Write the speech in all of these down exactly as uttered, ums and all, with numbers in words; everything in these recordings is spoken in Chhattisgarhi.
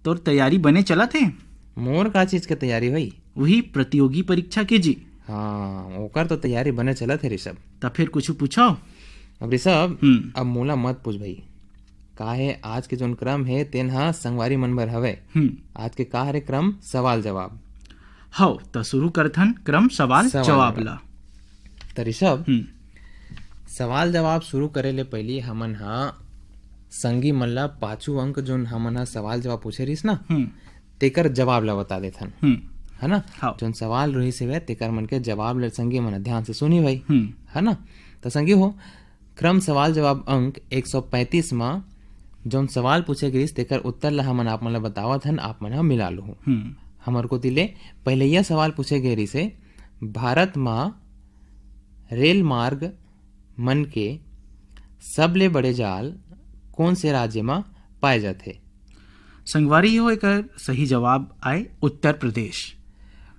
तोर तैयारी बने चलत हे? मोर का चीज के तैयारी होई? वही प्रतियोगी परीक्षा के जी। हाँ, ओकर तो तैयारी बने चलत हे ऋषभ। त फिर कुछ पूछो। अब ऋषभ, हम्म। अब मोला मत पूछ भाई, का हे आज के जोन क्रम हे तेन हा संगवारी मन बर हवे। हम्म। आज के का हरे क्रम? सवाल जवाब। हव, त शुरू करथन क्रम सवाल सवाल जवाब जवाब। ला। त ऋषभ, हम्म। सवाल जवाब शुरू करे ले पहिली हमन हा संगी मन ला पाछू अंक जोन हमन हा सवाल जवाब पूछे रहिस ना, हम्म। तेकर जवाब ला बता देथन। हम्म। है ना? हव। जोन सवाल रहिस हवे, तेकर मन के जवाब ला संगी मन ध्यान से सुनी भाई। हम्म। है ना? त संगी हो, क्रम सवाल जवाब अंक एक सौ पैंतीस मा जोन सवाल पूछे गिस, तेकर उत्तर ला हमन आप मन ला बतावत हन, आप मन हा मिला लूहू। हम्म। हमर कोति ले पहिलैया सवाल पूछे गे रिहिस हे, भारत मा रेल मार्ग मन के सबले बड़े जाल कोन से राज्य मा पाए जाथे? संगवारी हो, एकर सही जवाब आय उत्तर प्रदेश।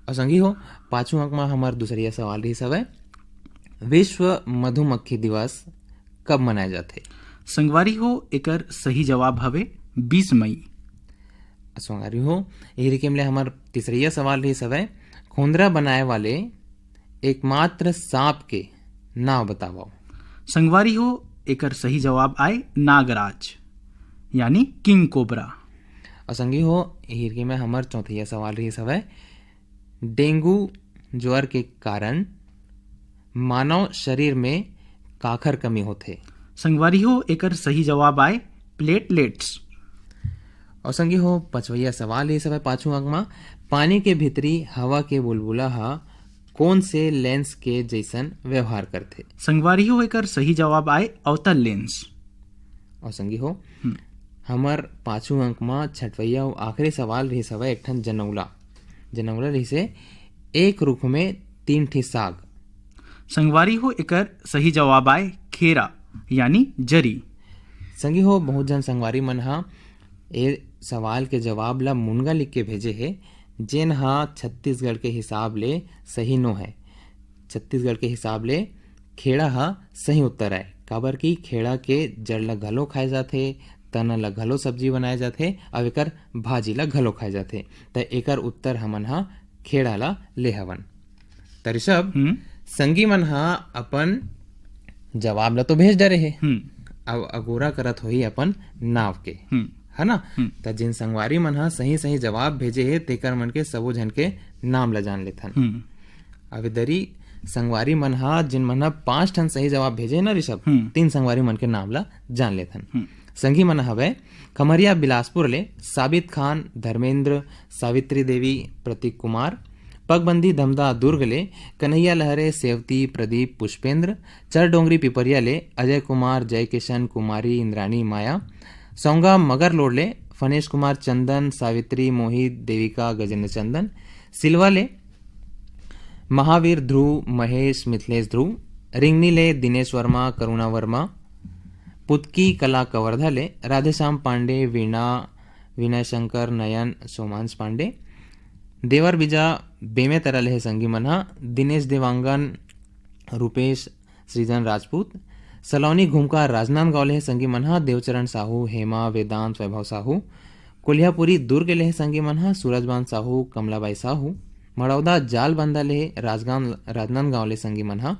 अउ संगी हो, पाछू अंक मा हमर दूसरैया सवाल रिहिस हवय, विश्व मधुमक्खी दिवस कब मनाए जाथे? संगवारी हो, एकर सही जवाब हवे बीस मई। अउ संगवारी हो, एही रिके ले हमर तीसरैया सवाल रिहिस हवय, खोंदरा बनाए वाले एकमात्र सांप के नाव बतावव। संगवारी हो, एकर सही जवाब आय नागराज, यानी किंग कोबरा। अउ संगी हो, एही रिके में हमर चौथैया सवाल रिहिस हवय, डेंगू ज्वर के कारण मानव शरीर में काखर कमी होथे? संगवारी हो, एकर सही जवाब आय प्लेटलेट्स। अउ संगी हो, पचवैया सवाल रिहिस हवय पाछू अंक मा, पानी के भीतरी हवा के बुलबुला हा कोन से लेंस के जैसन व्यवहार करथे? संगवारी हो, एकर सही जवाब आय अवतल लेंस। अउ संगी हो, हम्म। हमर पाछू अंक मा छठवैया अउ आखिरी सवाल रिहिस हवय एक ठन जनौला। जनौला रिहिस हे, एक रुख में तीन ठी साग। संगवारी हो, एकर सही जवाब आय खेरा, यानी जरी। संगी हो, बहुत झन संगवारी मन हा ए सवाल के जवाब ला मुनगा लिख के भेजे हे, जेन हा छत्तीसगढ़ के हिसाब ले सही नो हे। छत्तीसगढ़ के हिसाब ले खेड़ा हा सही उत्तर आय, काबर कि खेड़ा के जड़ ला घलो खाए जाथे, तना ला घलो सब्जी बनाए जाथे, अउ एकर भाजी ला घलो खाए जाथे। त एकर उत्तर हमन हा खेड़ा ला ले हवन। त ऋषभ, हम्म। संगी मन हा अपन जवाब ला तो भेज डरे हे, हम्म। अब अगोरा करत होही अपन नाव के, हम्म। है ना? हम्म। त जिन संगवारी मन हा सही सही जवाब भेजे हे, तेकर मन के सबो झन के नाम ला जान लेथन। हम्म। अब इधरी संगवारी मन हा, जिन मन हा पांच ठन सही जवाब भेजे हे ना ऋषभ, हम्म। तीन संगवारी मन के नाम ला जान लेथन। हम्म। संगी मन हवय खमरिया बिलासपुर ले साबित खान, धर्मेंद्र, सावित्री देवी, प्रतीक कुमार, पगबंदी धमदा दुर्ग ले कन्हैया लहरे, सेवती, प्रदीप, पुष्पेंद्र, चरडोंगरी पिपरिया ले अजय कुमार, जय किशन, कुमारी, इंद्राणी, माया, सौंगा मगरलोड ले फनेश कुमार, चंदन, सावित्री, मोहित, देविका, गजेंद्र चंदन, सिलवा ले महावीर ध्रुव, महेश, मिथिलेश ध्रुव, रिंगनी ले दिनेश वर्मा, करुणा वर्मा, पुतकी कला कवर्धा ले राधेश्याम पांडे, वीणा, विनय शंकर, नयन, सोमांश पांडे, देवर बीजा बेमेतरा ले हे संगी मन हा, दिनेश देवांगन, रूपेश, सृजन राजपूत, सलोनी घुमका राजनांदगांव ले हे संगी मन हा, देवचरण साहू, हेमा, वेदांत, वैभव साहू, कोलिहापुरी दुर्ग ले हे संगी मन हा, सूरजबान साहू, कमलाबाई साहू, मड़ौदा जालबंदा ले हे राजगांव, राजनांदगांव ले संगी मन हा,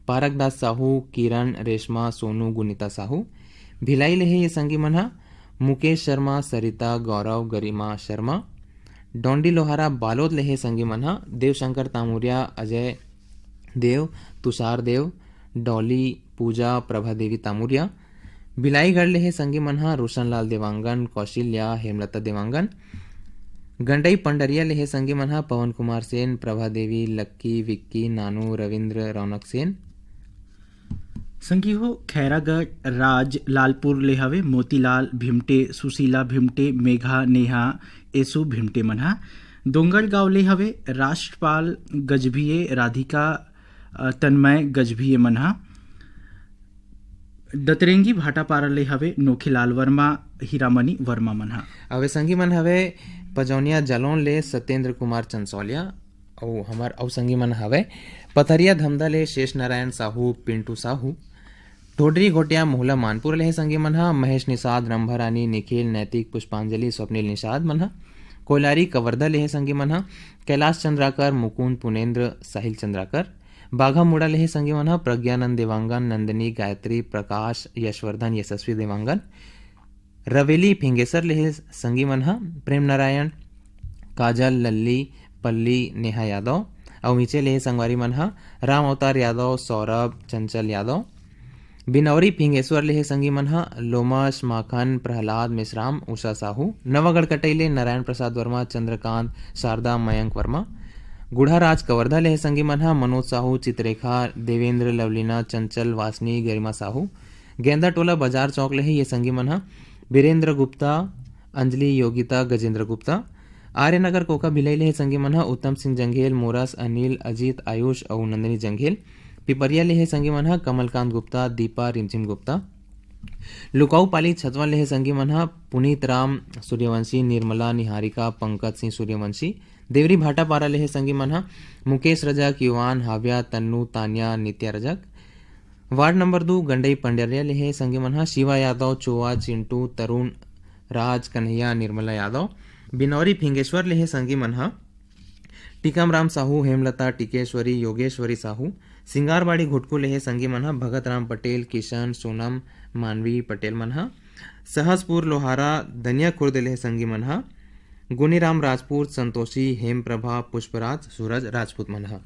पारकदास साहू, किरण, रेशमा, सोनू, गुनीता साहू, भिलाई ले हे ये संगी मन हा, मुकेश शर्मा, सरिता, गौरव, गरिमा शर्मा, डोंडी लोहारा बालोद ले हे संगी मन हा, देवशंकर तामुरिया, अजय देव, तुषार देव, डॉली, पूजा, प्रभा देवी तामुरिया, बिलाईगढ़ ले हे संगी मन हा, रोशनलाल देवांगन, कौशल्या, हेमलता देवांगन, गंडई पंडरिया ले हे संगी मन हा, पवन कुमार सेन, प्रभा देवी, लक्की, विक्की, नानू, रविंद्र, रौनक सेन। संगी हो, खैरागढ़ राज लालपुर ले हवे मोतीलाल भिमटे, सुशीला भिमटे, मेघा, नेहा, एसु भिमटे मन हा। डोंगरगांव ले हवे राष्ट्रपाल गजभिये, राधिका, अ, तन्मय गजभिये मन हा। दतरेंगी भाटापारा ले हवे नोखीलाल वर्मा, हीरामणि वर्मा मन हा। अवे संगी मन हवे पजौनिया जालौन ले सत्येंद्र कुमार चंसौलिया, अउ हमर अउ संगी मन हवे पथरिया धमदा ले शेष नारायण साहू, पिंटू साहू, धोडरी घोटिया मोहला मानपुर ले हे संगी मन ह, महेश निषाद, रंभा रानी, निखिल, नैतिक, पुष्पांजलि, स्वप्निल निषाद मन ह। कोइलारी कवर्धा ले हे संगी मन ह, कैलाश चंद्राकर, मुकुंद पुनेंद्र, साहिल चंद्राकर। बाघा मुड़ा ले हे संगी मन ह, प्रज्ञानंद देवांगन, नंदिनी, गायत्री, प्रकाश, यशवर्धन, यशस्वी देवांगन। रवेली फिंगेसर ले हे संगी मन ह, प्रेम नारायण, काजल, लल्ली, पल्ली, नेहा यादव। अउ नीचे ले हे संगवारी मन ह, राम अवतार यादव, सौरभ, चंचल यादव। बिनौरी फिंगेश्वर ले हे संगी मन ह, लोमश, माखन, प्रहलाद, मेश्राम, उषा साहू। नवागढ़ कटई ले नारायण प्रसाद वर्मा, चंद्रकांत, शारदा, मयंक वर्मा। गुढ़ाराज कवर्धा ले हे संगी मन ह, मनोज साहू, चित्ररेखा, देवेंद्र, लवलीना, चंचल, वासनी, गरिमा साहू। गेंदा टोला बाजार चौक ले हे ये संगी मन ह, बीरेंद्र गुप्ता, अंजलि, योगिता, गजेंद्र गुप्ता। आर्यनगर कोका भिलाई ले हे संगी मन ह, उत्तम सिंह जंघेल, मोरस, अनिल, अजीत, आयुष अउ नंदिनी जंघेल। पिपरिया ले हे संगी मन ह, कमलकांत गुप्ता, दीपा, रिमझिम गुप्ता। लुकाऊ पाली छतवन ले हे संगी मन ह, पुनीत राम सूर्यवंशी, निर्मला, निहारिका, पंकज सिंह सूर्यवंशी। देवरी भाटापारा ले हे संगी मन ह, मुकेश रजक, युवान, हाव्या, तन्नू, तान्या, नित्या रजक। वार्ड नंबर दू गंडई पंडरिया ले हे संगी मन ह, शिवा यादव, चोआ, चिंटू, तरुण, राज, कन्हैया, निर्मला यादव। बिनौरी फिंगेश्वर ले हे संगी मन ह, टीकम राम साहू, हेमलता, टिकेश्वरी, योगेश्वरी साहू। सिंगारबाड़ी घुटकू ले हे संगी मन ह, भगत राम पटेल, किशन, सोनम, मानवी पटेल मन ह। सहसपुर लोहारा दनिया खुर्द ले हे संगी मन ह, गुनीराम राजपूत, संतोषी, हेमप्रभा, पुष्पराज, सूरज राजपूत मन ह।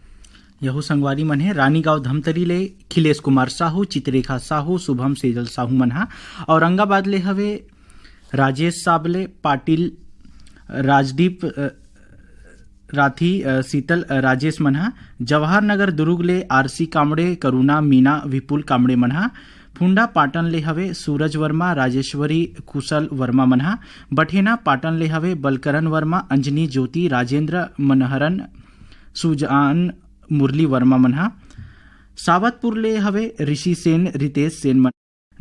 यहू संगवारी मन हे रानीगांव धमतरी ले खिलेश कुमार साहू, चित्रेखा साहू, शुभम सेजल साहू मन ह। औरंगाबाद ले हवे राजेश साबले, पाटिल, राजदीप, अ, राठी, अ, शीतल, अ, राजेश मन ह। जवाहर नगर दुर्ग ले आरसी कामड़े, करुणा, मीना, विपुल कामड़े मन ह। फुंडा पाटन ले हवे सूरज वर्मा, राजेश्वरी, कुशल वर्मा मन ह। बठेना पाटन ले हवे बलकरन वर्मा, अंजनी ज्योति, राजेंद्र, मनहरन, सुजान, मुरली वर्मा मन ह। सावतपुर ले हवे ऋषि सेन, रितेश सेन मन।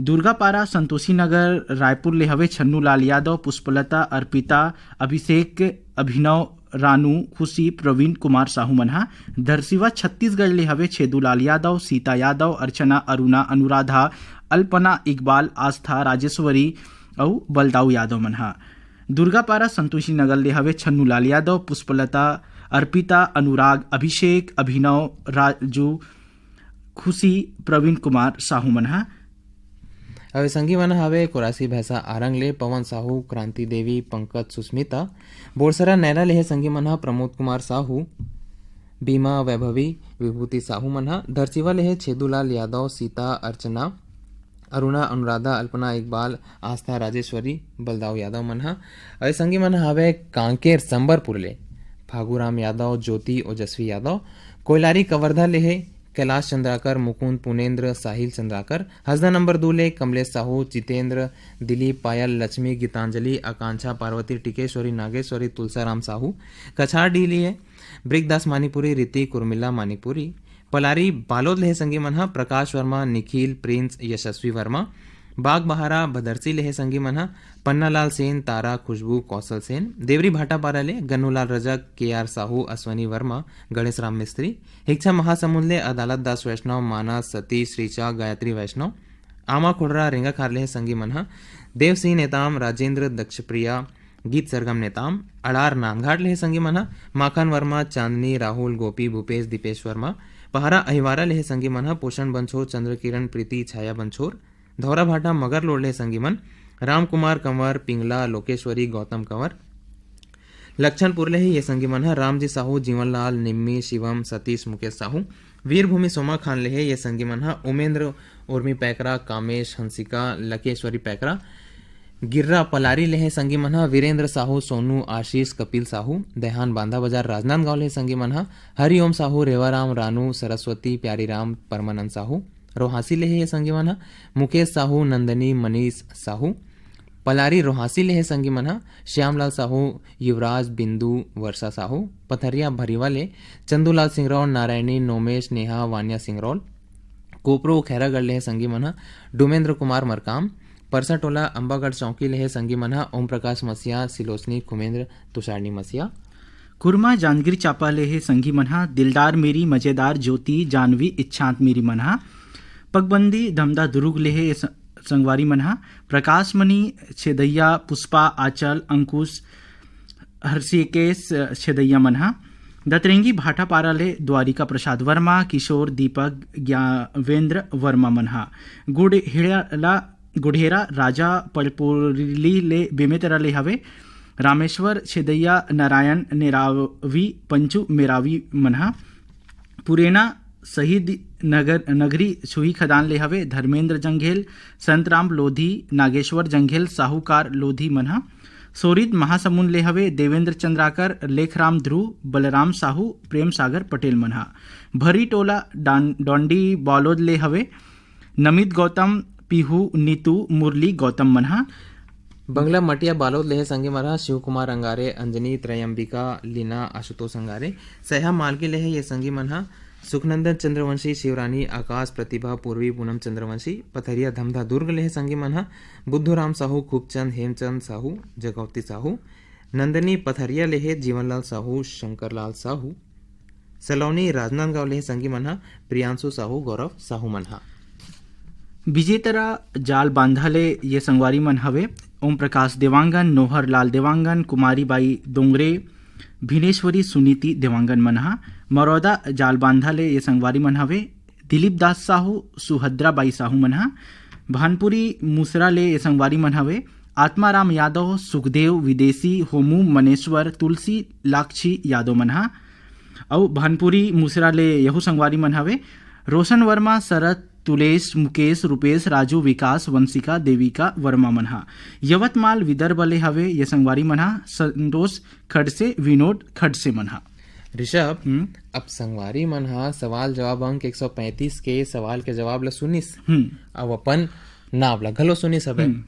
दुर्गापारा, संतोषी नगर, रायपुर ले हवे छन्नू लाल यादव, पुष्पलता, अर्पिता, अभिषेक, अभिनव, रानू, खुशी, प्रवीण कुमार साहू मन ह। धरसीवा, छत्तीसगढ़ ले हवे छेदूलाल यादव, सीता यादव, अर्चना, अरुणा, अनुराधा, अल्पना, इकबाल, आस्था, राजेश्वरी अउ बलदाऊ यादव मन ह। दुर्गापारा, संतोषी नगर ले हवे छन्नू लाल यादव, पुष्पलता, अर्पिता, अनुराग, अभिषेक, अभिनव, राजू, खुशी, प्रवीण कुमार साहू मन ह। अउ संगी मन हवे कोरासी भैंसा आरंग ले पवन साहू, क्रांति देवी, पंकज, सुस्मिता। बोरसरा नैरा ले हे संगी मन ह प्रमोद कुमार साहू, बीमा, वैभवी, विभूति साहू मन ह। धरसीवा ले हे छेदूलाल यादव, सीता, अर्चना, अरुणा, अनुराधा, अल्पना, इकबाल, आस्था, राजेश्वरी, बलदाऊ यादव मन ह। अउ संगी मन हवे कांकेर संबरपुर ले फागूराम यादव, ज्योति, ओजस्वी यादव। कोइलारी कवर्धा ले हे कैलाश चंद्राकर, मुकुंद, पुनेंद्र, साहिल चंद्राकर। हसदा नंबर दू ले कमलेश साहू, जितेंद्र, दिलीप, पायल, लक्ष्मी, गीतांजलि, आकांक्षा, पार्वती, टिकेश्वरी, नागेश्वरी, तुलसाराम साहू। कछार डी ले हे ब्रिकदास मानिपुरी, ऋतिक, उर्मिला मानिपुरी। पलारी बालोद ले हे संगी मन ह प्रकाश वर्मा, निखिल, प्रिंस, यशस्वी वर्मा। बागबहारा भदरसी ले हे संगी मन ह पन्नालाल सेन, तारा, खुशबू, कौशल सेन। देवरी भाटापारा ले गन्नूलाल रजक, के आर साहू, अश्वनी वर्मा, गणेश राम मिस्त्री। हिक्छा महासमुंद ले अदालत दास वैष्णव, मानस, सतीश, ऋचा, गायत्री वैष्णव। आमा खुड़रा रेंगाखार ले हे संगी मन ह देव सिंह नेताम, राजेंद्र, दक्षप्रिया, गीत सरगम नेताम। अड़ार नांदघाट ले हे संगी मन ह माखन वर्मा, चांदनी, राहुल, गोपी, भूपेश, दीपेश वर्मा। पहारा अहिवारा ले हे संगी मन ह पोषण बंछोर, चंद्रकिरण, प्रीति, छाया बंछोर। धौरा भाटा मगर लोड़ ले हे संगी मन रामकुमार कंवर, पिंगला, लोकेश्वरी, गौतम कंवर। लक्षणपुर ले हे ये संगी मन ह रामजी साहू, जीवनलाल, निम्मी, शिवम, सतीश, मुकेश साहू। वीरभूमि सोमा खान ले हे ये संगी मन ह उमेंद्र, उर्मी पैकरा, कामेश, हंसिका, लकेश्वरी पैकरा। गिर्रा पलारी ले हे संगी मन ह वीरेंद्र साहू, सोनू, आशीष, कपिल साहू। देहान बांधा बाजार राजनांदगांव ले हे संगी मन ह हरिओम साहू, रेवाराम, रानू, सरस्वती, प्यारीराम, परमानंद साहू। रोहासी ले हे ये संगी मन ह मुकेश साहू, नंदनी, मनीष साहू। पलारी रोहासी ले हे संगी मन ह श्यामलाल साहू, युवराज, बिंदु, वर्षा साहू। पथरिया भरीवा ले चंदूलाल सिंगरौल, नारायणी, नोमेश, नेहा, वान्या सिंगरौल। कोपरो खैरागढ़ ले हे संगी मन ह डोमेंद्र कुमार मरकाम। परसा टोला अम्बागढ़ चौकी ले हे संगी मन ह ओम प्रकाश मसिया, सिलोचनी, खुमेंद्र, तुषारनी मसिया। कुरमा जांजगीर चांपा ले हे संगी मन ह दिलदार मेरी, मजेदार, ज्योति, जानवी, इच्छांत मेरी मन ह। पगबंदी धमधा दुरुग ले हे ये स-, संगवारी मन हा। प्रकाश मणि छेदैया, पुष्पा आंचल, अंकुश हर्षिकेश छेदैया मन हा। दतरेंगी भाटापारा ले द्वारिका प्रसाद वर्मा, किशोर, दीपक, ज्ञावेंद्र वर्मा मन हा। गुड़हेड़ा गुढ़ेरा राजा पड़पोरली ले बेमेतरा ले हवे। रामेश्वर छेदैया, नारायण नेरावी, पंचू मेरावी मन हा। पुरेना शहीद नगर, नगरी छुही खदान ले हवे। धर्मेंद्र जंघेल, संतराम लोधी, नागेश्वर जंघेल, साहूकार लोधी मन हा। सोरिद महासमुंद ले हवे। देवेंद्र चंद्राकर, लेखराम ध्रुव, बलराम साहू, प्रेम सागर पटेल मन हा। भरी टोला डान-, डोंडी बालोद ले हवे। नमित गौतम, पीहू, नीतू, मुरली गौतम मन हा। बंगला मटिया बालोद ले हे संगी मन हा। शिव कुमार अंगारे, अंजनी, त्रयंबिका, लीना, आशुतोष अंगारे। सैहा मालकी ले हे ये संगी मन हा। सुखनंदन चंद्रवंशी, शिवरानी, आकाश, प्रतिभा, पूर्वी, पूनम चंद्रवंशी। पथरिया धमधा दुर्ग ले हे संगी मन हा। बुद्धूराम साहू, खूबचंद, हेमचंद साहू, जगौती साहू। नंदनी पथरिया ले हे जीवनलाल साहू, शंकरलाल साहू। सलोनी राजनांदगांव ले हे संगी मन हा। प्रियांशु साहू, गौरव साहू मन हा। विजेतरा जाल बांधा ले ये संगवारी मन हवे। ओम प्रकाश देवांगन, नोहर लाल देवांगन, कुमारी बाई डोंगरे, भिनेश्वरी सुनीति देवांगन मन हा। मरौदा जाल बांधा ले ये संगवारी मन हवे। दिलीप दास साहू, सुभद्रा बाई साहू मन हा। भानपुरी मुसरा ले ये संगवारी मन हवे। आत्माराम यादव, सुखदेव, विदेशी, होमू, मनेश्वर, तुलसी, लाक्षी यादव मन हा। अउ भानपुरी मुसरा ले यहू संगवारी मन हवे। रोशन वर्मा, शरद, तुलेश, मुकेश, रूपेश, राजू, विकास, वंशिका, देविका वर्मा मन हा। यवतमाल विदर्भ ले हवे ये संगवारी मन हा। संतोष खडसे, विनोद खडसे मन हा। ऋषभ, हम्म। अब संगवारी मन हा सवाल जवाब अंक एक सौ पैंतीस के सवाल के जवाब ला सुनिस, हम्म। अब अपन नाव ला घलो सुनिस हवे। हम्म।